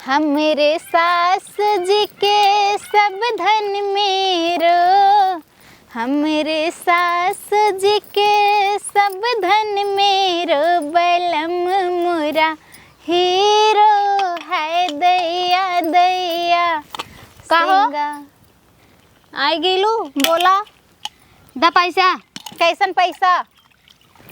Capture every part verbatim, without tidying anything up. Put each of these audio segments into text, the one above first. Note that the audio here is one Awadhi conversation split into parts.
हमरे सास जी के सब धन मेरो, हमरे सास जी के सब धन मेरो, बलम मोरा हीरो है दैया, दैया। का हो? सिंगा-, आइ गइलू, बोला। दा पैसा। कैसन पैसा?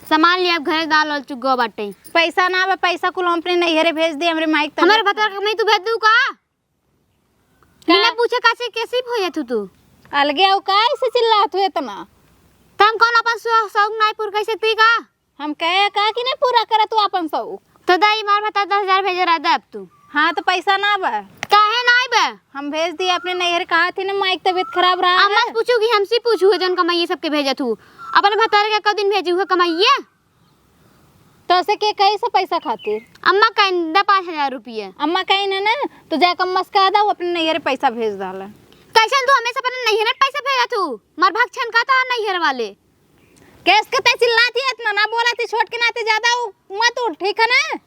सामान लिया, घरे दाल वाल चुक गो बाटे। पैसा ना बा, पैसा कुल हम अपने नैहरे भेज दिए, हमरे माइक तबियत हमारे भतार का कमाई तू भेज दू का? का? बिना पूछे काचे कैसे हो जात हू तू? अलगे आओ, का ऐसे चिल्लात हू इतना? त हम कौन अपन शौ-, शौक नाई पूर कैसे तू का? हम कहे का कि नहीं पूरा करत तू अपन शौक? तो दा, ई मार भतार दस हजार भेजे रहा, दे अब तू। हाँ, तो पैसा ना बा। काहे नाई बा? हम भेज दिए अपने नैहर, कहा थी ना, माई की तबीयत खराब रहा अम्मा है। से पूछू कि हमसे पूछू है, जौन कमाइए सबके भेजत हू। अपने भतार के कौ दिन भेजू है कमाइए? तो से के कही से पैसा खातिर? अम्मा कहीं दा पाँच हजार रुपये। अम्मा कहीं ना, ना, तो जाके अम्मा से कह दा, वो अपने नैहर पैसा भेज डाला। कैसन तू हमेशा अपने नैहर पैसा भेजत हू? मार भाग छन का था नैहर वाले। कैस के ते चिल्लाती है इतना, ना बोला थी, छोट के नाते ज्यादा उ-, मत उठ, ठीक है ना?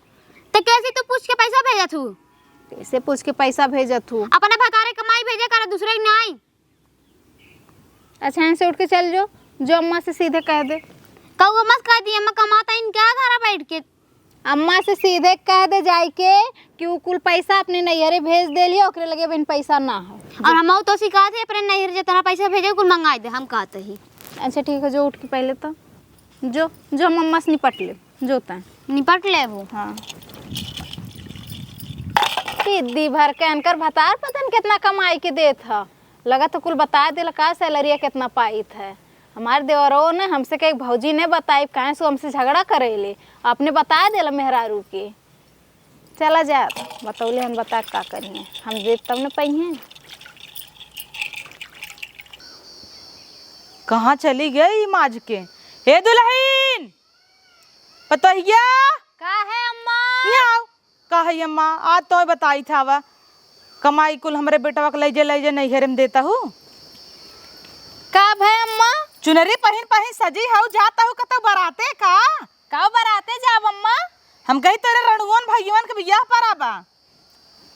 तो कैसे तू पूछ के पैसा भेजत हू? कैसे पूछ के पैसा भेजत हू? अपने भतारे कमाई भेजे कर, दूसरे के नाई। अच्छा, यहाँ से उठ के चल जो, जो अम्मा से सीधे कह दे। कहू अम्मा से कह दी, अम्मा कमाता इन क्या घरा बैठ के? अम्मा से सीधे कह दे जाइके कि उ कुल पैसा अपने नैहरे भेज देलिए, ओकरे लगे अबहिन पैसा ना है। और हम तो सिखाते अपने नैहर जितना पैसा भेजे कुल मंगाई दे, हम कहते ही। अच्छा ठीक है, जो उठ के पहले तो जो, जो हम अम्मा से निपट ले, जो तैं। निपट लेबू? हाँ। ई दी भर के अनकर भतार पता न कितना कमाई के देत ह। लगत ह कुल बताए देला का सैलरिया कितना पाइत है। हमार देवरो ने हमसे कहे, "भौजी ने बताई, काहे से हमसे झगड़ा करेले?" अपने बताए देला मेहरारू के। चला जा, बतौले हन, बता का करिए, हम देब तब न पइहें। कहाँ चली गई माज के? ए दुलहिन, पतोहिया। का है अम्मा? यहाँ आओ। का है अम्मा, आज तो बताई था वा, कमाई कुल हमरे बेटवा के लइजे, लइजे नैहरे में देता हूँ। का भय अम्मा? चुनरी पहिन पहिन सजी हऊ, जाता हूँ कतौ बराते का? का बराते जाब अम्मा? हम कही तोरे रणुअन भइयवन के बियाह परा बा।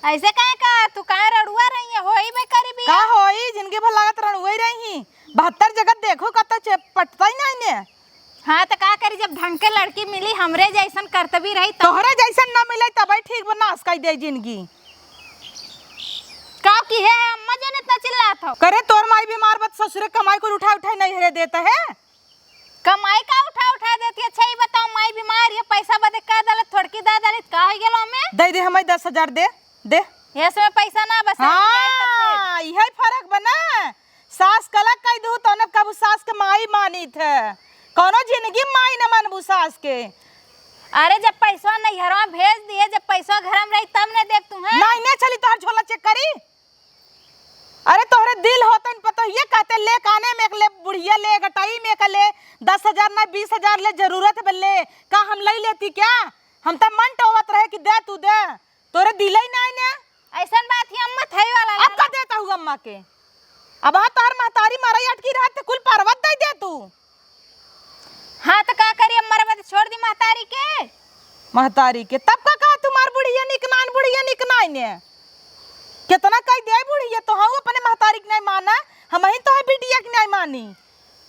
ऐसे काहे का? तू काहे रड़ुआ रही है? होई बे करी बियाह। का होई? जिंदगी भर लागत रणुआ ही रही। बहत्तर जगत देखो, कतौ चे-, पटता ही नहीं ने। हाँ, त का करी, जब ढंग के लड़की मिली, हमरे जैसन करतबी रही, तब। तोहरे जैसन न मिले, तबे ठीक बा, नाश कई दे जिंदगी। का की है अम्मा जन इतना चिल्लात हो? करे, तोर माई बीमार बा, ससुरे कमाई कुल उठा उठा नैहरे देता है। कमाई का उठा उठा देती है? अच्छा, ई बताओ, माई बीमार है, पैसा बदे का डालत, थोड़की दा डालत, का हो गेलो हमें? दे दे, हमें दस हजार दे, दे। ये समय पैसा ना बस, हाँ, यही फर्क बना। सास कलक कह दू, तौने कबू सास के माई मानित है, कौनो जिंदगी माई न मानबू सास के। अरे, जब पैसा नैहरवा भेज दिए, जब पैसा घर में रही, तब ने देख तू, हैं? नहीं, नहीं चली, तोहर झोला चेक करी। अरे, तोहरे दिल होते न पतोहिए कहते, ले काने में एक ले, बुढ़िया ले, गटाई में एक ले, दस हजार ना, बीस हजार ले, जरूरत बा ले, का हम लई लेती क्या? हम त मन टोवत रहे कि दे तू दे, तोरे दिले ही नाई ने। ऐसन बात ही अम्मा थई वाला अब ना। का देता हूँ अम्मा के? अब हाँ तोहर महतारी मरई अटकी रहत ते कुल परवत दे दे तू। हाँ तो का करी, अम्मा रे बात छोड़ दी महतारी के। महतारी के तब का कहा तुम्हार बुढ़िया निक नाइन, बुढ़िया निक नाइन है। कितना कह दे बुढ़िया तो हूँ अपने महतारी के नहीं माना, हम ही तो है बिटिया के नहीं मानी।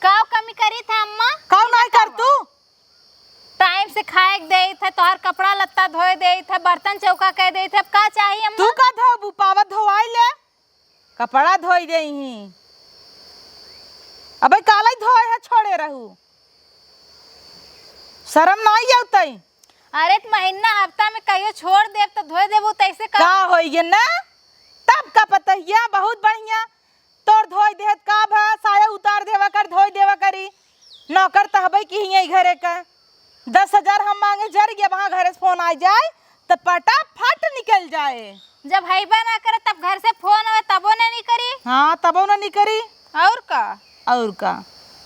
काव कमी करी था अम्मा? काव नहीं कर तू? टाइम से खाए के देत है, तोहार कपड़ा लत्ता धोए देत है, बर्तन चौका कह देत है, अब का चाहिए अम्मा? तू का धोबू, पावा धोवाई ले, कपड़ा धोई देही। अबे काला ही धोए है, छोड़े रहू, शर्म ना आई जाऊ तई। अरे त महीना हफ्ता में कहियो छोड़ देब त धोए देबू, तैसे का? का होई गे ना, तब का पतहिया बहुत बढ़िया। तोर धोई देहत का भा, साया उतार देवा कर, धोई देवा करी। नौकर त हबे की हियाँ घरे का। दस हजार हम मांगे जर गया, वहाँ घरे से फोन आ जाए, त फटाफट निकल जाए। जब हइबा ना करे, तब घर से फोन आवे, तबो ना निकरी। हाँ, तबो ना निकरी। और का? और का?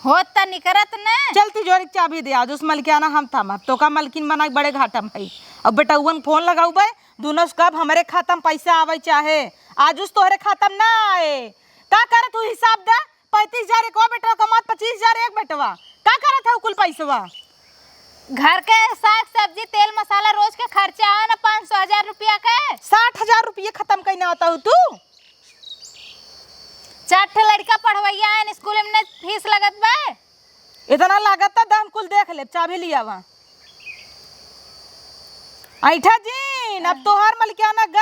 होत त निकरत ना। चल, तिजोरी के चाबी दे, आज उस मलकियाना हम थामा, तोका मलकिन बना के बड़े घाटा में हई। अब बेटउवन फोन लगाऊ बे, दुनो से कब हमरे खाता में पैसा आवे चाहे, आज उस तोहरे खाता में ना आए। का करत हूँ हिसाब दे, पैंतीस हजार एक बेटवा कमात, पच्चीस हजार एक बेटवा, का करत हूँ कुल पैसवा? घर के साग सब्जी, तेल मसाला, रोज के खर्चा है ना, पाँच सौ, हजार रुपया के। साठ हजार रुपये खत्म कइना होता हूँ तू? चार ठे लड़का पढ़वैया है, स्कूल में फीस लगत बा। इतना लागत त हम कुल देख लेब, चाभी लिया वहाँ। ऐठा जीन, अब तोहार मलिकाना ग।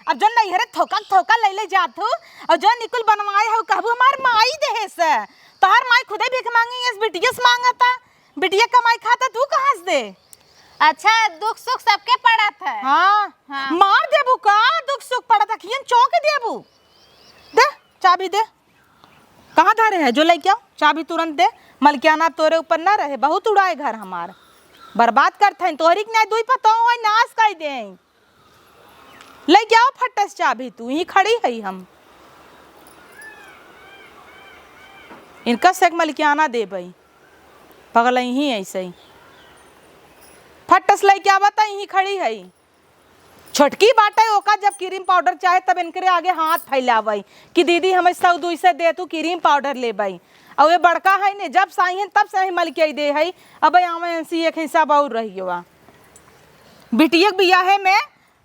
अब जौन नैहरे थोका थोका ले ले जात हूँ, और जौन निकुल बनवाए हो, कहबू हमार माई देहे से। तोहार माई खुदे भीख मांगी, इस बिटिया से मांगता, बिटिया कमाई खाता, तू कहाँ से दे? अच्छा, दुख सुख सबके पड़त है। हाँ। हाँ। मार देबू का? दुख सुख पड़त, अखियन चौंक देबू। दे, चाबी दे। कहाँ धरे है? जो लेके आओ, चाबी तुरंत दे। मलकियाना तोरे ऊपर ना रहे, बहुत उड़ाए घर हमार। बर्बाद करत हैं, तोहरी के नाई दुई पतोह है, नाश कर दे। लेके आओ फट्टस चाबी, तू ही खड़ी है हम। इनका से एक मलकियाना देबई, पगलई ही ऐसे ही। फट्टस लेके आवा, त यहीं खड़ी है। छोटकी बाटे, ओका जब क्रीम पाउडर चाहे, तब इनकरे आगे हाथ फैलावई कि दीदी, हमें सौ दुई से दे, तू क्रीम पाउडर लेबई। और ये बड़का है ने, जब साइहन, तब से ही मलकियाई दे है। अब आवे ऐसी एक हिसाब और रही हुआ। बिटिया के बियाहे में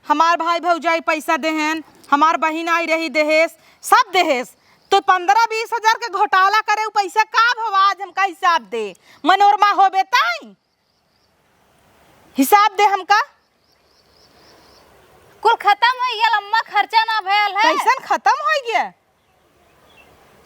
हमार भाई भौजाई पैसा देहेन, हमार बहिन आई रही देहेस, सब देहेस। तो पन्द्रह बीस हजार के घोटाला करे, उ पैसा का भवा, आज हमका हिसाब दे। मनोरमा होबे ताई, हिसाब दे हमका। कुल खत्म हो गया, अम्मा, खर्चा ना भयल है। कैसन खत्म हो गया?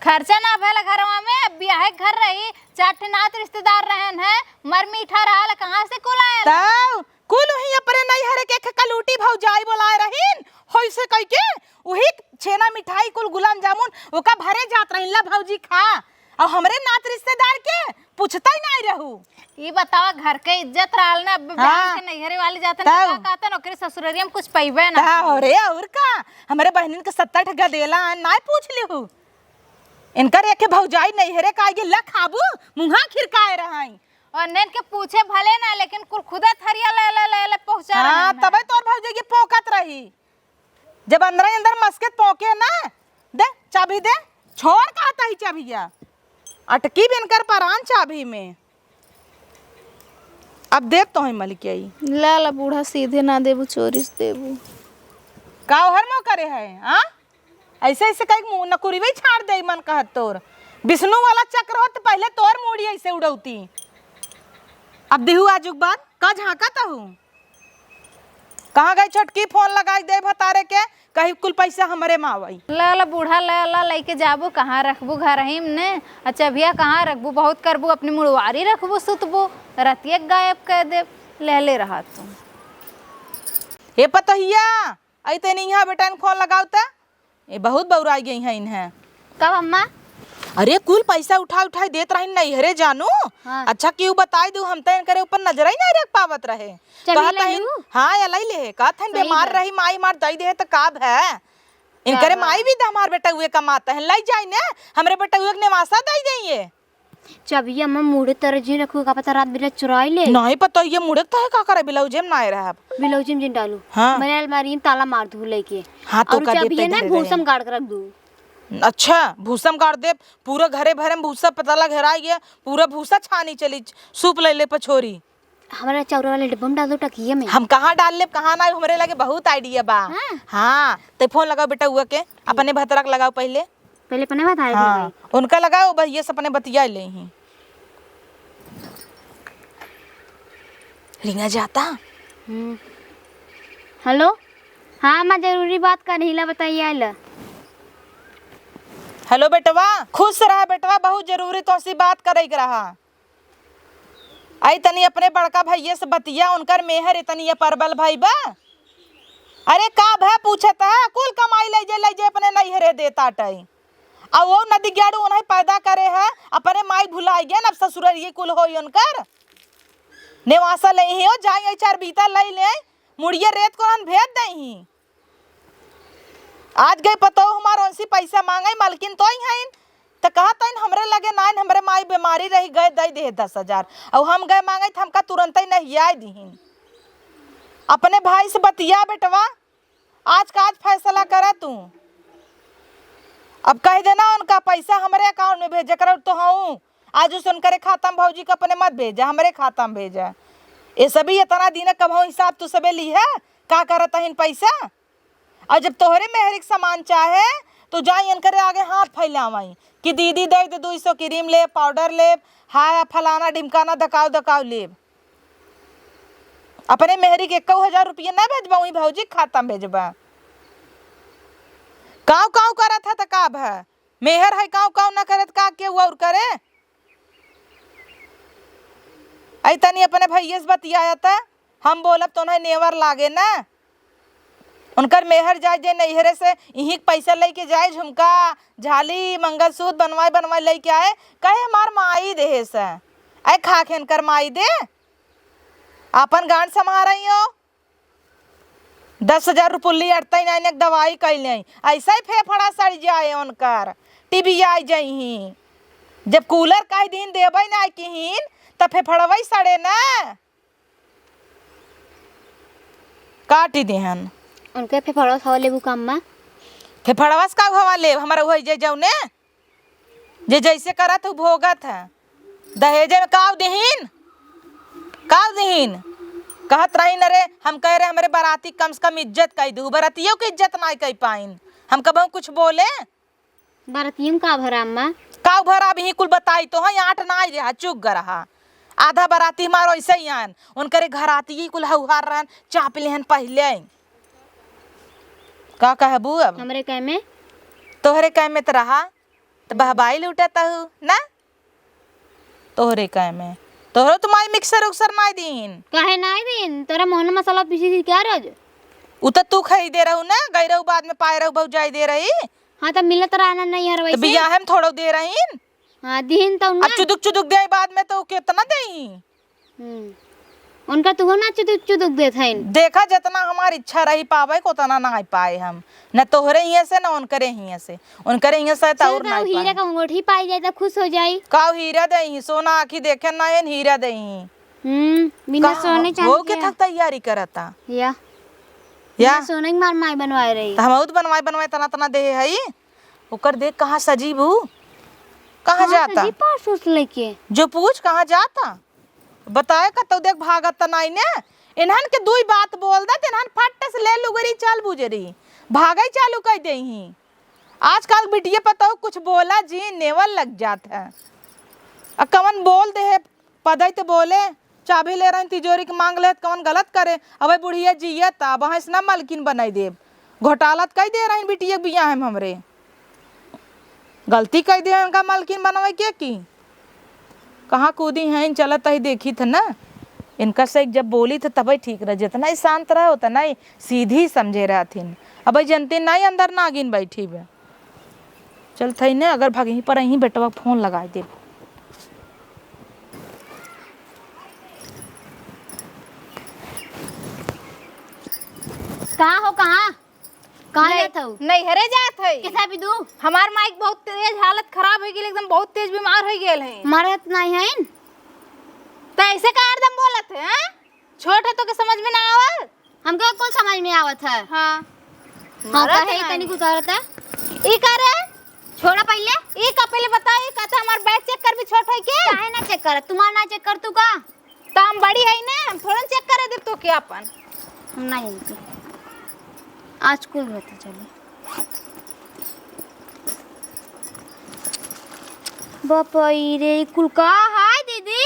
खर्चा ना भयल घरवा में, अब बियाहे के घर रही, चार ठे नात रिश्तेदार रहन है, मर मीठा रहल, कहाँ से कुल आयल? तब कुल वही अपने नैहरे के एक कलूटी भौजाई बोलाए रहीन, होइसे कह के वही छेना मिठाई कुल गुलाब जामुन ओका भरे जात रहीन, "ला भौजी खा।" और हमरे नात रिश्तेदार के पूछता ही नहीं रहू। ई बतावा, घर के इज्जत रहल ना, अब हाँ। बहन के नैहरे वाली जातन तब। का कहतन, ओकरे ससुररिया में कुछ पइबे ना तब। अरे और का, हमरे बहनिन के सत्तर ठे गदेला ना पूछ लिहू। इनकर एक भौजाई नैहरे का आइगे, "ला खाबू?" मुँहा खिरकाए रहई। और नेन के पूछे भले ना, लेकिन कुल खुदे थरिया ले, ले, ले, ले पहुँचा हाँ, रहन है। तबे तोर भौजाई के पोकत रही। जब अंदर ही अंदर मस्के त पोके ना, दे चाबी दे, छोड़ कहता ही चाबिया। अटकी बिनकर परान चाबी में। अब देख तो है मलिकियाई। ला ला बूढ़ा, सीधे ना देबू, चोरी से देबू। का ओहर मो करे है, हाँ? ऐसे ऐसे कहीं मुँह नकुरिवे छाड़ दे मन कहत तोर। विष्णु वाला चक्र होत पहले तोर मूड़ी ऐसे उड़ौती। अब दिहू आजुक बाद का झांकत हूँ? कहाँ गई छोटकी? फोन लगाई दे भतारे के, कही कुल पैसा हमरे में आवई। ला ला बूढ़ा, ला ला, लइके जाबू कहाँ रखबू? घर ही में ने। अच्छा भैया, कहाँ रखबू? बहुत करबू, अपनी मुड़वारी रखबू, सुतबू, रतिया के गायब कर देब। ले ले रहा तू। हे पतोहिया, आई तनी यहाँ बेटा, फोन लगाओ त। ए, बहुत बौराई गई है इन्हें। कब अम्मा? अरे, कुल पैसा उठा उठाई देत रही नैहरे जानू। हाँ। अच्छा, क्यों बताई दू, हम तो इनकरे ऊपर नजर ही नहीं रख पावत रहे। चल, कहत ले हइन, लू। हाँ, या लई ले। कहत हइन, सही बीमार बा। रही, माई मार दई दे, तो का भे? इनकरे का बा? माई भी तो हमार बेटा हुए कमाते हैं, लई जाई ने, हमरे बेटा हुए के नेवासा दई देइए। चाबिया अम्मा मुड़े तरह जी रखू, का पता रात बिरात चुराई ले। नहीं पता, ये मुड़े तो है, का करे, ब्लाउजे में ना आए रहे अब। ब्लाउजे में जिन डालू। हाँ। मेरे अलमारी में ताला मार दू लेके। हाँ, तो और का चाबिया देते ना घरे भूसम रहे? गाड़ के रख दू। अच्छा, भूसम गाड़ दे, पूरा घरे भरे में भूसा पताला घेराई गया, पूरा भूसा छानी चली, सूप ले ले पछोरी। हमारा चौरा वाले डिब्बा में डाल दो, टकिया में। हम कहाँ डाल लेब, कहाँ ना, हमरे लगे बहुत idea बा। हाँ। हाँ, ते फोन लगाओ बेटा हुआ के, अपने भतरा के लगाओ पहले। पहले अपने भतारे के हाँ, लगाई। उनका लगाओ, भैया से अपने बतिया ले ही। रिंगा जाता। हम्म। हेलो, हाँ, मैं जरूरी बात कर रही ला, बताइए ला। हेलो बेटवा, खुश रहा बेटवा, बहुत जरूरी तोहसे बात करे के रहा। आई तनी अपने बड़का भैया से बतिया, उनकर मेहर इतनी ये परबल भाई बा। अरे का भा पूछत है, कुल कमाई ले जे, ले जे अपने नैहरे देता टाई। आ वो नदी ग्याड़ू उन्हें पैदा करे है, अपने माई भुलाई गए, अब ससुररिये कुल होई उनकर। नेवासा ले ही हो, जाई चार बीता ले ले, मुड़िया रेत को हम भेज दे ही। आज गई पतोह हमार उनसे पैसा मांगे, मलकिन तो ही हईन, त कहत हईन, "हमरे लगे नाइन, हमरे माई बीमारी रही, गए दई दे दस हजार।" और हम गए मांगे, त हमका तुरंत ही नहीं आए दीहिन। अपने भाई से बतिया बेटवा, आज का आज फैसला करा तू। अब कह देना उनका पैसा हमरे account में भेज, जेकरा तो हूँ आज उस उनकरे खाता में भौजी के अपने मत भेजा, हमरे खाता में भेजा। ये सभी इतना दिन कबहूँ हिसाब तू सबे ली है, का करत हइन पैसा? और जब तोहरे मेहरी के सामान चाहे, तो जाई इनकरे आगे हाथ फैलावई कि दीदी दे दे, दुई सौ क्रीम लेब, पाउडर लेब, हाँ फलाना ढिमकाना दकाव दकाव लेब। अपने मेहरी के एक्कौ हजार रुपया ना भेजबा, वही भौजी के खाता में भेजबा। काव काव करत है त का भ? मेहर है काव काव ना करत का केहू और करे? ऐ तनी अपने भैया से बतियाया त हम बोलब तो उन्हें नेवर लागे ना। उनकर मेहर जाए जे नैहरे से इहीं के पैसा लेके जाए, झुमका, झाली, मंगलसूत्र बनवाए बनवाए लेके आए, कहे हमार माई देहे से। ऐ खा खेन कर माई दे, आपन गांड संभारई हो। दस हजार रुपुल्ली अड़तई नाइन एक दवाई कैले, ऐसे ही फेफड़ा सड़ जाए उनकर, टीबी आई जइहीं। जब कूलर कह दिन देबै ना किहीन, त फेफड़वै सड़े ना। काटी देहन। उनके फेफड़वा से हवा लेबू का अम्मा? फेफड़वा से का हवा लेब? हमारा वही जे जौने, जे जैसे करत हूँ भोगत है। दहेजे में काव देहीन? काव देहीन? कहत रहीन, अरे हम कह रहे हमरे बराती कम से कम इज्जत कई दू, बरातियों की इज्जत नाई कई पाइन। हम कबहूँ कुछ बोले? बरतियम का भरा अम्मा? का भरा? अभी कुल बताई तो है, आठ ना आई रहा, चुग रहा। आधा बराती हमार ऐसे ही आन, उनकरे घराती ही कुल हौहार रहन, चाप लेहन पहले। का कहबू अब? हमरे कह में? तोहरे कह में त रहा, त बहबाई लूटत हू ना? तोहरे कह में, तोहरो तो माई मिक्सर उक्सर नाई दीन। काहे नाई दीन? तोरा मोहन मसाला पीसी थी क्या रोज? उ त तू खरीदे रहू ना, गई रहू बाद में पाए रहू भौजाई दे रही। हाँ, त मिलत रहा ना नैहर त वैसे। बियाहे में थोड़ो दे रहीन। हाँ, दिहिन त अब उन्हें। चुदुक चुदुक दे बाद में तो केतना देही? हम्म। उनका तुहो ना चुदुक चुदुक देत हईन। देखा, जितना हमार इच्छा रही पावे को, उतना ना पाए हम। न तोहरे हियाँ से, न उनकरे हियाँ से। उनकरे हियाँ से त सुन और ना, ना उ हीरा पाए। का अंगूठी पाई जाए त खुश हो जाई। का उ हीरा देही? सोना आँखी देखे ना है, हीरा देही। हम्म, बिना का सोने चांदी हो के के। थक तैयारी करता? या। या। बिना सोने के मार माई बनवाए रही। त हमहू त बनवाए, बनवाए तना, तना देहे हई। ओकर देख कहाँ सजीब हू? कहाँ कहाँ जाता? सजीब पास उस लेके? जो पूछ कहाँ जाता? बताए का तो देख भागत त नाई ने। इन्हन के दुई बात बोल दे, त इन्हन फट से ले लुगरी चल बुजरी। भागई चालू कई देही। आजकल बिटिया पतोह कुछ बोला जी नेवल लग जात है। आ कवन बोल दे है, पदई त बोले, चाभी ले रही तिजोरी के मांग लेत, कवन गलत करे? अबे बुढ़िया जियत, अब भैंस ना मलकिन बनाई देब। घोटाला त कई दे रही बिटिया के बियाह में हमरे। गलती कई दे उनका मलकिन बनवे के की? कहाँ कूदी हैं, चलत ही देखी थ ना। इनका से जब बोली थ तबे ठीक रह, जितना ही शांत रहे उतना ही सीधी समझे रहथिन। अब जनते नाई अंदर नागिन बैठी बे। चल थई ने, अगर भगही पर यहीं बेटवा फोन लगाई देब। कहाँ हो, कहाँ? कहाँ नहीं, जात हऊ? नैहरे जात हई। कैसा भी दू? हमार माई के बहुत तेज हालत खराब हो गई, एकदम बहुत तेज बीमार हो गए हैं। मरत नहीं है इन? तो ऐसे का हरदम बोलत है, हैं? छोट है तो के समझ में ना आवल? हमके कौन समझ में आवत है? हाँ। हाँ, मरत कहे नहीं। तनी कुछ औरत है। ई का रे? छोड़ा पहले। ई का पहले बताओ, ई कहता हमार बैग चेक कर भी छोट है के? काहे ना चेक कर? तुम्हार ना चेक कर तू का? त हम बड़ी है ना, हम थोड़ा चेक करे देब तो के अपन। हम ना जानते। आज कोई बात नहीं चली। बाप रे, ई कुल का है दीदी?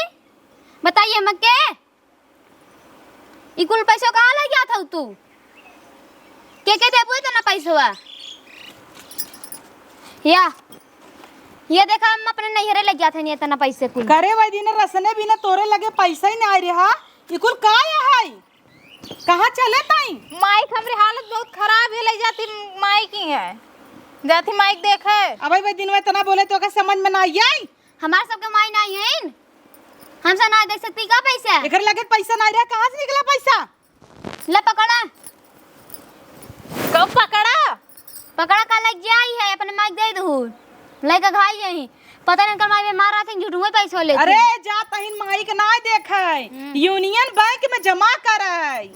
बताइए हमके। ई कुल पैसा कहाँ लग गया था तू? के के देबू इतना पैसवा? या, ये देखा, हम अपने नैहरे ले जात हनी इतना पैसे कुल। करे वही दिन रसने भी ना तोरे लगे पैसा ही ना आए रहा। ई कुल का है? कहाँ चले ताई? माइक हमरे हालत बहुत खराब है, ले जाती माइक ही है, जाती माइक देखे। अब वही दिन में इतना बोले तो का समझ में ना आई? हमार सबके माई ना आई है, हमसे ना देख सकती का पैसा? एकर लगे पैसा ना रहा, कहाँ से निकला पैसा? ले पकड़ा। कब पकड़ा? पकड़ा का लग जाई है, अपने माई के दे दहू। लइका घाई यही। पता नहीं कल माई बीमार रहती, झूठ में पैसा लेती। अरे जा तहिन माई के ना देखे। हम्म। यूनियन बैंक में जमा करे।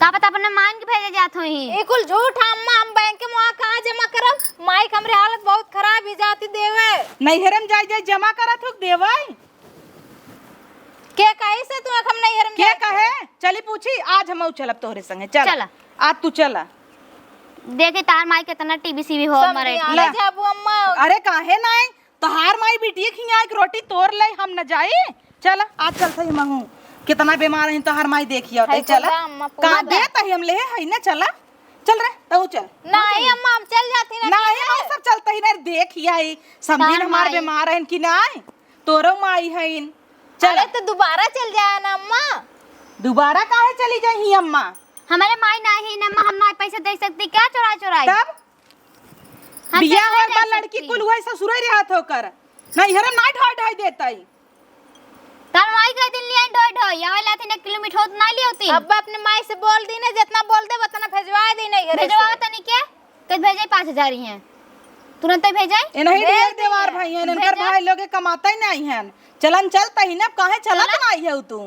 का पता अपने माइन के भेजे जात होई। ई कुल झूठ है अम्मा, हम बैंक में वहाँ कहाँ जमा करब? माई के हमरे हालत बहुत खराब ही जाती देवे। नैहरे में जाई जाई जमा करत हो देवे। के कही से तू हम नैहरे में के जाई? कहे? चली पूछी, आज हम चलब तोहरे संगे, चल। चला। आज तू चला। देखी तार माई कितना टीवी सीवी हो मरे। समझी, आ ले। ले जाबू अम्मा। अरे काहे नाई? तोहार माई बिटिया खिया एक रोटी तोर ले, हम न जाई। चल, आज चलत ही महू। कितना बीमार है तोहार माई, देखियो है तई। चल, जा अम्मा, पूरा का दे। तही हम ले है ना, चला। चल रे, तहू चल। नहीं अम्मा, हम चल जाती ना। नहीं, हम सब चलत ही ना, देखिया ही। समझी तार हमार माई। बीमार है कि नहीं? तोरो माई है इन। चल। अरे तो दोबारा चल जाए ना अम्मा। दोबारा काहे चली जाई अम्मा? हमारे माई नहीं है ना अम्मा, हम ना पैसे दे सकती क्या चोराई चोराई? तब हम बियाह पैसे होए नहीं बाद दे लड़की सकती। कुल हुए ससुरे रहत होकर। नैहरे में नाई ढाई ढाई देतई। तार माई कह दिन लिया ढोई ढोई, आवे लाथिन एक किलो मिठोत ना लियो तीन। अब अपने माई से बोल दी ना, जितना बोल दे उतना भेजवा दी नैहरे से। भेजवा तनी के? कद भेजे पाँच हजार ही हैं, तुरंत ही भेजे। ए नहीं भेज दिए दी देवार है। भाई हैं, इनकर भेजा। भाई लोग कमाता ही नहीं है। चलन चलता ही ना, अब काहे चलत चला। नहीं है तू?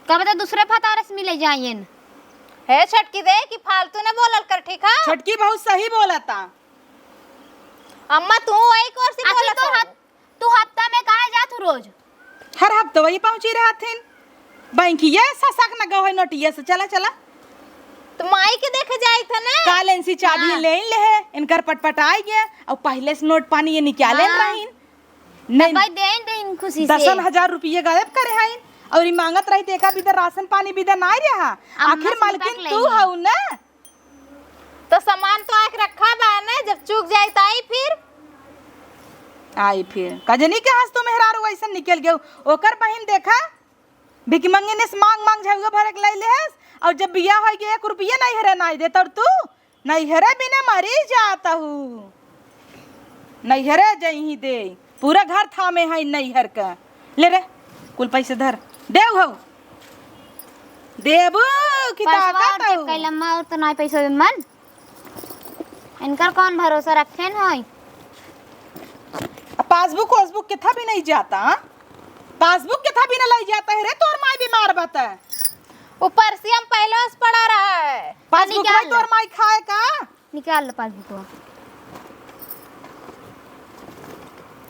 का बता दूसरे फतारस मिले जाइएन। हे छोटकी दे कि फालतू न बोलल कर, ठीक है? छोटकी बहुत सही बोलता। अम्मा तू वही कोर से आखिर बोलत तू हो। हफ-, तू हफ्ता में कहाँ जात हो रोज? हर हफ्ता वही पहुँची रहत हिन। बैंकिया ससक न गो है नोटिया से, चला चला। तो माई के देखे जाई था ना। काल इनसी चाबी हाँ। ले ले है, इनकर पटपट आई गया और पहले से नोट पानी ये निकाले हाँ। रहीन। नहीं, तब भाई देन रहीन खुशी से। दसन हजार रुपये गायब करे हईन और ई मांगत रही, देखा बिदा राशन पानी बिदा ना रहा। अम्मा आखिर से मालकिन तू हऊ ना। तो सामान तो आके रखा बा ना, जब चूक जाए तो आई फिर। आई फिर। कजनी के हंस तो मेहरारू ऐसन निकल गयो। ओकर बहिन देखा, भिकमंगिन से मांग मांग झउआ भरे के लई लेहस, और जब बियाह होई के एक रुपया नैहरे नाई देत, और तू नैहरे बिना मरी जात हू। नैहरे जइही दे, पूरा घर थामे है नैहर का। ले रे, कुल पैसे धर, देव हो, देबू कि पैसवा ताकत और चेक हो? कैलम्मा और तो नाई पैसा मन। इनकर कौन भरोसा रखेन होई? आ पासबुक वासबुक किथा भी नहीं जाता, हाँ? पासबुक किथा भी ना लई जाता है रे, तोर माई बीमार बता। ऊपर से हम पहले से पड़ा रहा है। पासबुक निकाल भाई ले। तोर माई खाए का? निकाल ले पासबुक।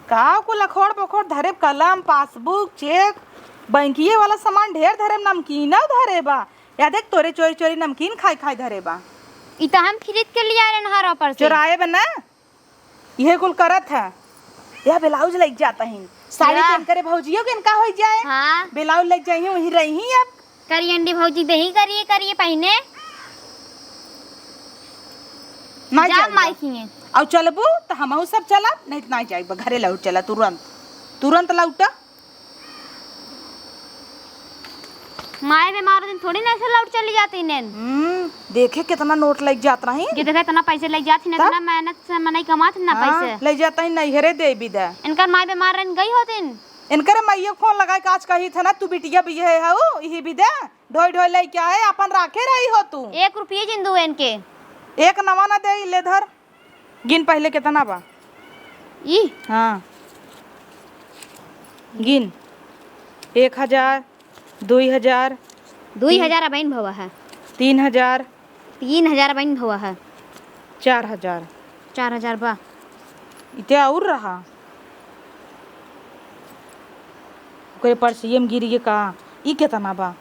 का कुल अखोड़ बखोड़ धरे, कलम, पासबुक, चेक, बैंकिये वाला सामान ढेर धरे, नमकीनो धरे बा। या देख तोरे चोरी चोरी नमकीन खाई खाई धरे बा। ई त हम खरीद के लिया रहे नहर पर से। चोराए बा ना? इहे कुल करत है। यह ब्लाउज लग जाता है। साड़ी या। पहन करे भौजियो के इनका हो जाए। हाँ। ब्लाउज लग जाइए, वहीं रही अब। करी अंडी भौजी देही करिए, करिए पहने। ना जा जाइब। माई खिए। और चलबू तो हमहू सब चलब, नहीं तो ना जाइब, घरे लौट चला तुरंत, तुरंत लौटा। माए बीमार दिन थोड़ी ना ऐसे लौट चली जाती नेन। हम्म, देखे कितना नोट लग जात रही। ये देखे इतना पैसे लग जात ही ना, तब? इतना मेहनत से मनई कमात ही ना हाँ, पैसे। लग जाता ही नैहरे दे बिदा। इनकर माए बीमार रहन गई होतिन। इनकर माइयो फोन लगाए के आज कही था ना, तू बिटिया भी है हऊ, यही बिदा। ढोई ढोई लइके आए, आपन राखे रही हो तू। एक रुपये जिन दू इनके। एक नवा ना दे, ले धर। गिन पहले कितना बा? ई? हाँ। गिन। एक हजार, दुई हजार, दुई हजार अबहिन भवा है। तीन हजार। तीन हजार अबहिन भवा है। चार हजार। चार हजार बा। इते और रहा। ओकरे पर्सिये में गिर गए का? ई केतना बा?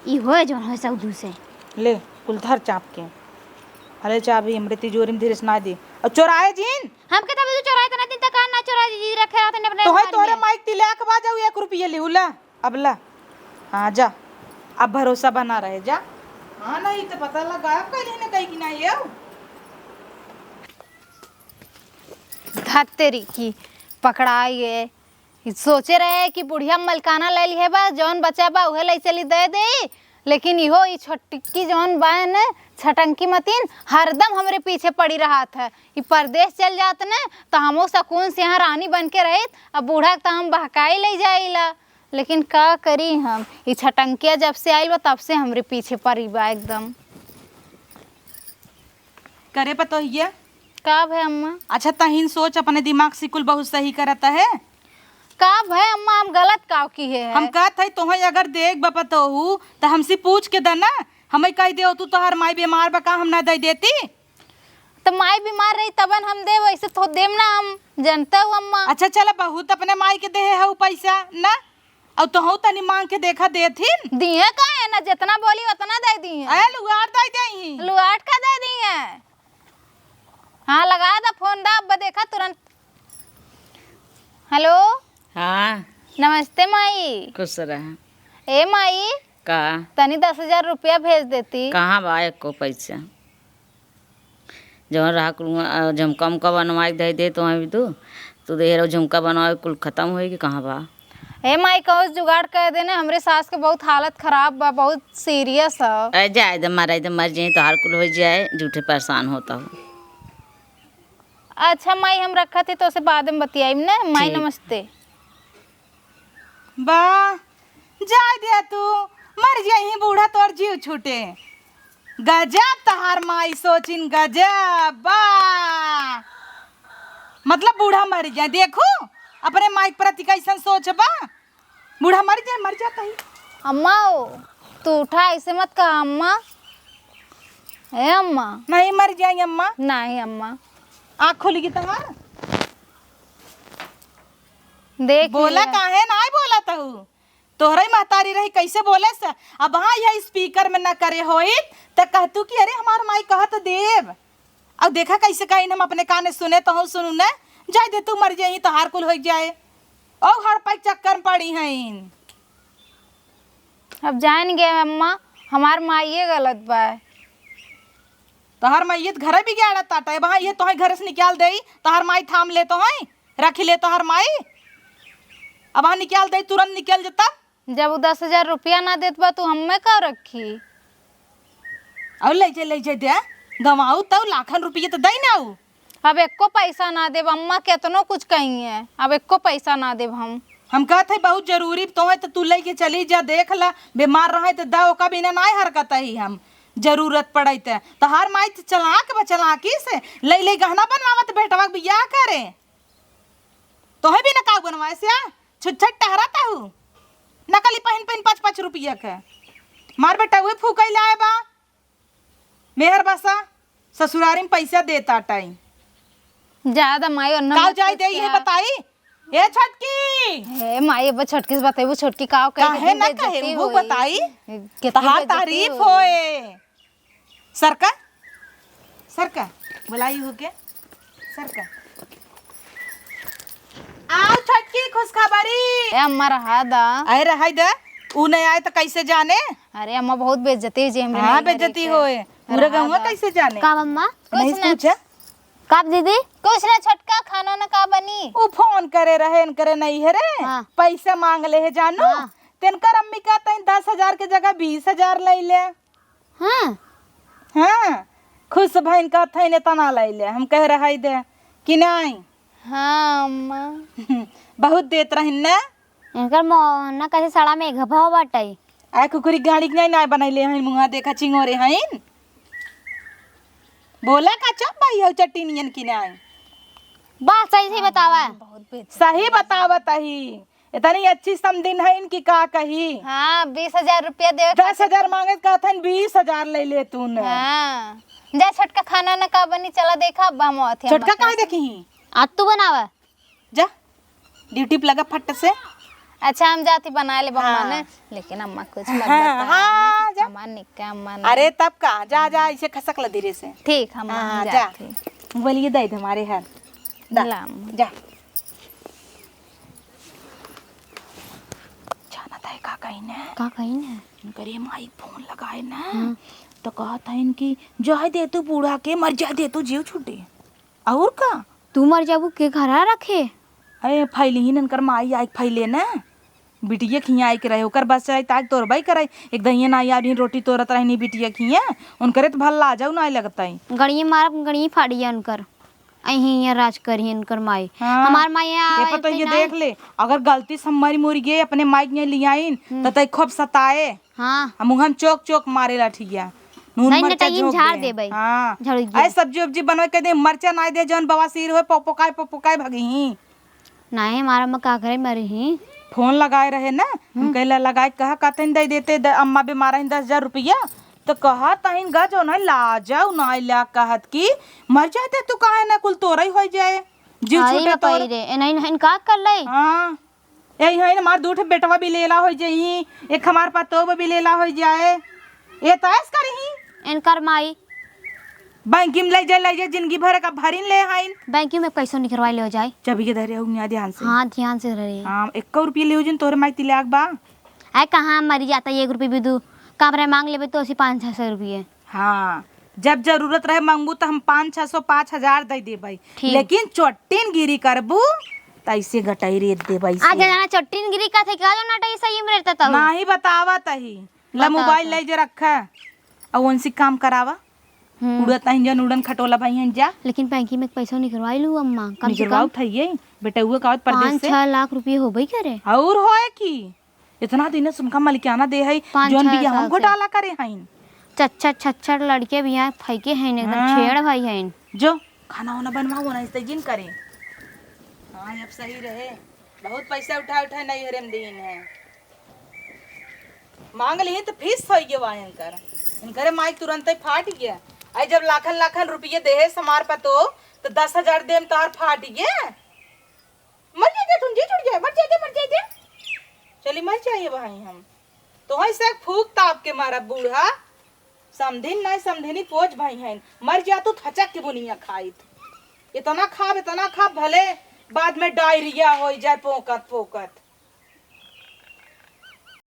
ई होए जौन होए सौ दू से। ले, कुल धर चाप के। अरे चाबी हमरे तिजोरी में धीरे से ना दी। और चोराए जिन। हम के तब तू चोराए तना दिन तक ना चोराए जी रखे रहत ने अपने तोहे घर तोहरे में। माइक तिलक बा जाऊ एक रुपये लिहू ला। अब ला। हाँ जा। अब भरोसा बना रहे जा। हाँ नहीं तो पता लगा कहीं ना कहीं कि ना ये। धत्तेरी की पकड़ाई गए। ई सोचे रहे कि बुढ़िया मलकाना ले लिहे बा, जौन बचा बा उहे ले चली दे दे, लेकिन इहो ई छोटकी जौन बा न छटंकी मतीन हरदम हमरे पीछे पड़ी रहत है। ई परदेस चल जात न त हमहू सकून से यहाँ रानी बन के रहित, अब बूढ़ा के त हम बहकाई ले जाइला, लेकिन का करी हम, ई छटंकिया जब से आइल बा तब से हमरे पीछे पड़ी बा एकदम। करे पतोहिया। का भे अम्मा? अच्छा तहिन सोच, अपने दिमाग से कुल बहुत सही करत है। का भय अम्मा, हम गलत काव किहे है? हम कहत है, तोहई अगर देख बपतोहू, त हमसे पूछ के द ना। हमई कहि देउ, तू तोहार माई बीमार बा, का हम ना दइ देती? त माई बीमार रही तबन हम देब, ऐसे तो देम ना हम, जनते हो अम्मा। अच्छा चला, बहुत अपने माई के देहे हउ पैसा ना, अउ तोहू तनी मांग के देखा देथिन। दिहे का है ना, जितना बोली उतना दइ दिहे। ए, लुगार दइ देही। लुगार का दइ दिहे? हाँ, लगा दा फोन, दा, अब देखा तुरंत। हेलो। हाँ। नमस्ते माई। खुश रह। ए माई। का? तनी दस हजार रुपया भेज देती। कहाँ बा एको पैसा? जौन रहा कुल, अ, झुमका उमका बनवाए के दे दे तो अभी तू, तू दे रहो झुमका बनवाए, कुल खत्म होए कि कहाँ बा? ए माई, कहो जुगाड़ कर देने, हमरे सास के बहुत हालत खराब बा, बहुत सीरियस है। अरे जाए दे, मर जाए दे, मर जाए, तोहार कुल हो जाए, झूठे परेशान होता हो। अच्छा माई, हम रखत ही, तोसे बाद में बतियाइब ने। माई, ठीक। नमस्ते। बा, जाए दे तू, मर जाई बूढ़ा, तोर जीव छूटे। गजब तहार माई सोचिन, गजब बा। मतलब बूढ़ा मर जाए, देखू अपने माई के प्रति कैसन सोच बा। बूढ़ा मर जाए, मर जाता ही। अम्मा ओ, तू उठा, ऐसे मत कहा अम्मा। ए अम्मा। नहीं मर जाए अम्मा। नहीं अम्मा। आँख खुल गई तहार। देख बोला लिया। काहे नाई बोला तहू? तोहरे महतारी रही, कैसे बोले से? अब हाँ, यह स्पीकर में न करे होइत, त कहतू कि अरे हमार माई कहत देब। अब देखा कैसे कहीं हम अपने काने सुने तहू सुनू न, जाए दे तू मर जाई, तोहार कुल हो जाए। ओ हड़पा के चक्कर में पड़ी हईन। अब जान गए अम्मा, हमार माइये गलत बा। तोहार माइये त घरे बिगाड़त ताटे, अब हाँ, ये तोहे घरे से निकाल देई, तोहार माई थाम ले तोहे। रखी ले तोहर माई। अब हाँ निकाल दे, तुरंत निकल जता। जब उ दस हजार रुपया ना देत बा, तू हमें का रखी? और ले जे, ले जे दे, गंवाऊ तउ लाखन रुपये त दई ना उ। अब एको पैसा ना देब अम्मा, केतनो कुछ कही है, अब एको पैसा ना देब हम। हम कहत है बहुत जरूरी तोहे त तू लेके चली जा, देख ला, बीमार रहे त दा, ओका बिना नाय हरकत ही हम, जरूरत पड़े त। तोहार माई त चलाक बा, चलाकी से ले ले गहना बनवावत बेटवा के बियाह करे। तोहे भी नकाउ बनवाए से आ, छुट छुट टहरत हऊ। नकली पहिन पहिन पाँच पाँच रुपया के। मार बेटा, उहे फूकई लाए बा। मेहर बसा, ससुरारी में पैसा देता टाइम। ज्यादा माई और काउ नमक जाई कुछ दे, ये क्या? बताई। ए छोटकी। हे माई, अब छोटकी से बतेबू, छोटकी काउ कहे काहे के ना बेइज्जती कहे, वो होई। बताई। कितनी तहार बेइज्जती तारीफ होई। होए। सरका, सरका, बोलाई हो के, सरका। आओ छोटकी खुशखबरी। ए अम्मा, रहा दा। अरे रहाई दा, ऊ नहीं आए त कैसे जाने? अरे अम्मा, बहुत बेइज्जती हुई जी हमरे हाँ, नैहरे बेइज्जती के। होए। पूरा रहा गंवा दा। कैसे जाने? का अम्मा? नहीं कुछ ना। पूछा? का दीदी? कुछ ना छोटका, खाना ना का बनी? ऊ फोन करे रहे, इनकरे नैहरे। हाँ। पैसा मांग ले है जानू। हाँ। तेनकर अम्मी कहते हैं दस हजार के जगह बीस हजार ले ले। हाँ। हाँ, खुश भइन कहत हइन एतना लइले, हम कहे रहइ दे कि नाहीं। हाँ, अम्मा। बहुत देत रहिन ना। इनकर मोहना कैसे सड़ा में घभाव बाटइ। आय कुकुरी गाड़ी के नाहीं, नाहीं बनइले हइन, मुँहा देखा चिंगोरे हइन। बोला का चुप भई हउ चट्टी नियन कि नाहीं। बात सही सही बतावा। बहुत बेइज्जती। सही बतावत ही। इतनी अच्छी समधिन है इनकी, का कही। हाँ, बीस हजार रुपया देवे दस हजार मांगे त कहत हन, बीस हजार ले ले तू न। हाँ। जा छोटका, खाना न का बनी, चला देखा, अब हम अथी हम छोटका काहे देखी ही? आ तू बनावा। जा, ड्यूटी पे लगा फट से। अच्छा, हम जाती बनाए ले बम्मा हाँ। ने, लेकिन अम्मा कुछ मत हाँ, बताया हाँ, ने। जा। हमार निक्का अम्मा ने। अरे तब का, जा, जा, इसे खसक ल धीरे से। ठीक, हम हाँ, जा। जाती। बोलिए दे दे हमारे हाथ। दा, ला अम्मा। जा। जानत है का कहिन है? का कहिन है? उनकरे माई फोन लगाए ना, हाँ। तो कहत हइन कि जाए दे तू बूढ़ा के, मर जाए दे तू, जीव छूटे। और का? तू मर जाबू के घरा रखे? अरे फैली ही ननकर माई आइके फैले ना, बिटिया खिया आइके रहे, ओकर बस चलाई ताकि तोरबई करे। एक दहिया ना आया, अभी रोटी तोरत रहनी बिटिया खिया, उनकरे तो भला लाजऊ ना लगतई। गड़िए मारब, गड़िए फाड़िया उनकर। अहीं ये राज करिहन कर माई। हाँ। हमार माई ये आवे पता तो ये ना। देख ले, अगर गलती से हमारी मुर्गी अपने माई के यहाँ लियाइन, हम्म। तो तई खूब सताए। हाँ। हम मुँह चोक चोक मारे लाठिया। नून नहीं, मरचा नटैया में झोंक झाड़ दे। देबै। हाँ। झाड़ू दे। अरे सब्जी उब्जी बनवे के दे, मरचा नाई दे, जौन बवासीर होए, पोपोकाए, पोपोकाए भगही। नाहीं, हमार अम्मा का करे मरी ही। फोन लगाए रहे ना, हम हम्म। कहला लगाए, कहा कहते दे देते द-, अम्मा बीमार हैं, दस हजार रुपया। तो कहा तहिन गा जो नहीं लाजउ ना ला कहत कि मर जाते तू, काहे ना कुल तोरई होइ जाए, जीव आई छूटे रे तोर। पई रे, ए नहीं, नहीं, का कर ले? हाँ, यही है ना, हमार दू ठे बेटवा भी लेला होइ जाई, एक हमार पतोह भी लेला होइ जाए, ये तैस करही। इनकर माई। बैंकिम ले जाए, ले जाए, जिंदगी भर का भरिन ले हइन। बैंकिम में पैसो निकरवाई ले जाए। चाबी के धरे हूँ, यहाँ ध्यान से। हाँ, ध्यान से रहे। हाँ, एक्को रुपये ले जिन तोहरे माई तिलाक बा। आए कहाँ मरी जाता, एक रुपये भी दू, कमरे मांग लेबे तो उसी पाँच छः सौ रुपये। हाँ, जब जरूरत रहे मांगबू तो हम पाँच छः सौ, पाँच हजार दे देबै, ठीक। लेकिन चोट्टिन गिरी करबू तो ऐसे गटाई रेत देबै आ से। जाना चोट्टिन गिरी का थे, का जो नटाई सही में रहता था। नाही बतावा तही। ला बतावा मोबाइल तो। ले जे रखा, और उनसे काम करावा। हम्म। उड़त हैं जन उड़न खटोला भाई हैं जा। लेकिन पैंकी में पैसा निकलवाई लू अम्मा, कम से निकलवाओ कम। उठाइए, बेटा हुआ का परदेश पाँच से। छह लाख रुपये हो गई करे। और होए की? इतना दिन से उनका मलिकाना दे है, पाँच जौन छह भी हम साल से। घोटाला करे हैं। चच्चर छच्चर लड़के भी यहाँ फेंके हैं, एकदम हाँ। छेड़ भाई हैं। जो खाना वाना बनवाओ ना, इस जिन करे। हाँ, अब सही रहे, बहुत पैसा उठा उठा नैहरे में दीन है। मांग ली तो फीस हो गया बा इनकर। इनकरे माई तुरंते फाट गया। आई जब लाखन लाखन रुपये देहे समार पतो, तो दस हजार देम तोहार फाट गया। मर जाए दे तुम, जी छूट जाए, मर जाए दे, मर जाए दे। चली मर जाइए भाई हम। तो ऐसे फूक ताप के मारा बूढ़ा। समधिन नहीं समधिनी पोज भाई हैं। मर जा तू थचक के बुनिया खाइत। इतना खाब, इतना खाब, भले बाद में डायरिया हो जाए पोकत पोकत।